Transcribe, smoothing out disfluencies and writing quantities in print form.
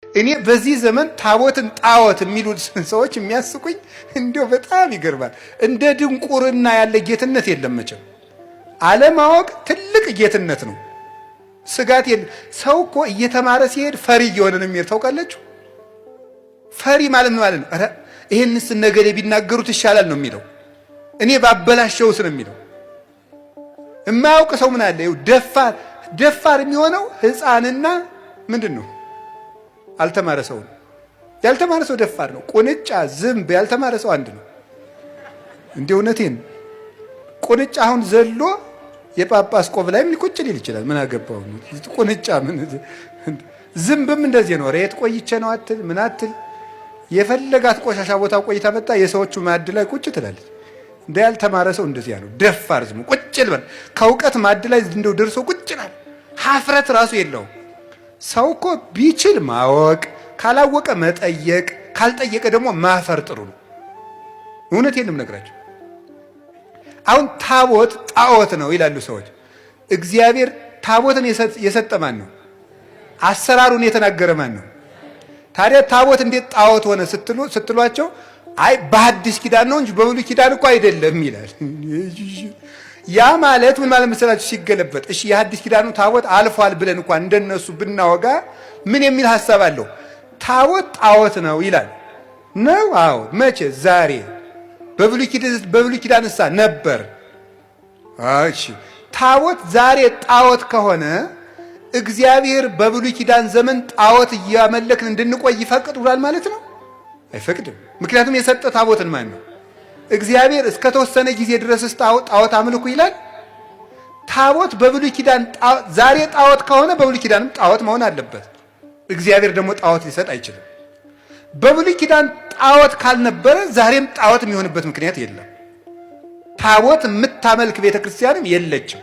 እኔ በዚህ ዘመን ታቦትን ጣዖት የሚሉት ሰዎች የሚያስቁኝ እንዲያው በጣም ይገርማል። እንደ ድንቁርና ያለ ጌትነት የለም መቼም። አለማወቅ ትልቅ ጌትነት ነው። ስጋት የለም። ሰው እኮ እየተማረ ሲሄድ ፈሪ እየሆነ ነው የሚሄድ። ታውቃላችሁ? ፈሪ ማለት ነው ማለት ነው። ኧረ ይሄንስ ነገሌ ቢናገሩት ይሻላል ነው የሚለው። እኔ ባበላሸውስ ነው የሚለው። የማያውቅ ሰው ምን አለ? ደፋር ደፋር የሚሆነው ሕፃንና ምንድን ነው አልተማረ ሰው ነው። ያልተማረ ሰው ደፋር ነው። ቁንጫ፣ ዝንብ ያልተማረ ሰው አንድ ነው። እንደ እውነቴን ቁንጫ አሁን ዘሎ የጳጳስ ቆብ ላይም ቁጭ ሊል ይችላል። ምን አገባው ቁንጫ? ምን ዝንብም እንደዚህ ነው። ሬት ቆይቼ ነው አትል ምን አትል። የፈለጋት ቆሻሻ ቦታ ቆይታ መጣ የሰዎቹ ማዕድ ላይ ቁጭ ትላለች። እንደ ያልተማረ ሰው እንደዚያ ነው። ደፋር ዝም ቁጭ ልበል ከእውቀት ማዕድ ላይ እንደው ደርሶ ቁጭ ይላል። ሀፍረት ራሱ የለውም። ሰው እኮ ቢችል ማወቅ፣ ካላወቀ መጠየቅ፣ ካልጠየቀ ደግሞ ማፈር ጥሩ ነው። እውነቴን ነው የምነግራቸው። አሁን ታቦት ጣዖት ነው ይላሉ ሰዎች። እግዚአብሔር ታቦትን የሰጠ ማን ነው? አሰራሩን የተናገረ ማን ነው? ታዲያ ታቦት እንዴት ጣዖት ሆነ ስትሏቸው አይ በሐዲስ ኪዳን ነው እንጂ በብሉይ ኪዳን እኮ አይደለም ይላል። ያ ማለት ምን ማለት መሰላችሁ? ሲገለበጥ እሺ የሐዲስ ኪዳኑ ታቦት አልፏል ብለን እንኳን እንደነሱ ብናወጋ ምን የሚል ሐሳብ አለው? ታቦት ጣዖት ነው ይላል ነው? አዎ። መቼ? ዛሬ። በብሉይ ኪዳንሳ ነበር። እሺ ታቦት ዛሬ ጣዖት ከሆነ እግዚአብሔር በብሉይ ኪዳን ዘመን ጣዖት እያመለክን እንድንቆይ ይፈቅዱላል ማለት ነው? አይፈቅድም። ምክንያቱም የሰጠ ታቦትን ማን ነው? እግዚአብሔር እስከ ተወሰነ ጊዜ ድረስ ጣዖት አምልኩ ይላል። ታቦት በብሉይ ኪዳን ዛሬ ጣዖት ከሆነ በብሉይ ኪዳንም ጣዖት መሆን አለበት። እግዚአብሔር ደግሞ ጣዖት ሊሰጥ አይችልም። በብሉይ ኪዳን ጣዖት ካልነበረ ዛሬም ጣዖት የሚሆንበት ምክንያት የለም። ታቦት የምታመልክ ቤተ ክርስቲያንም የለችም።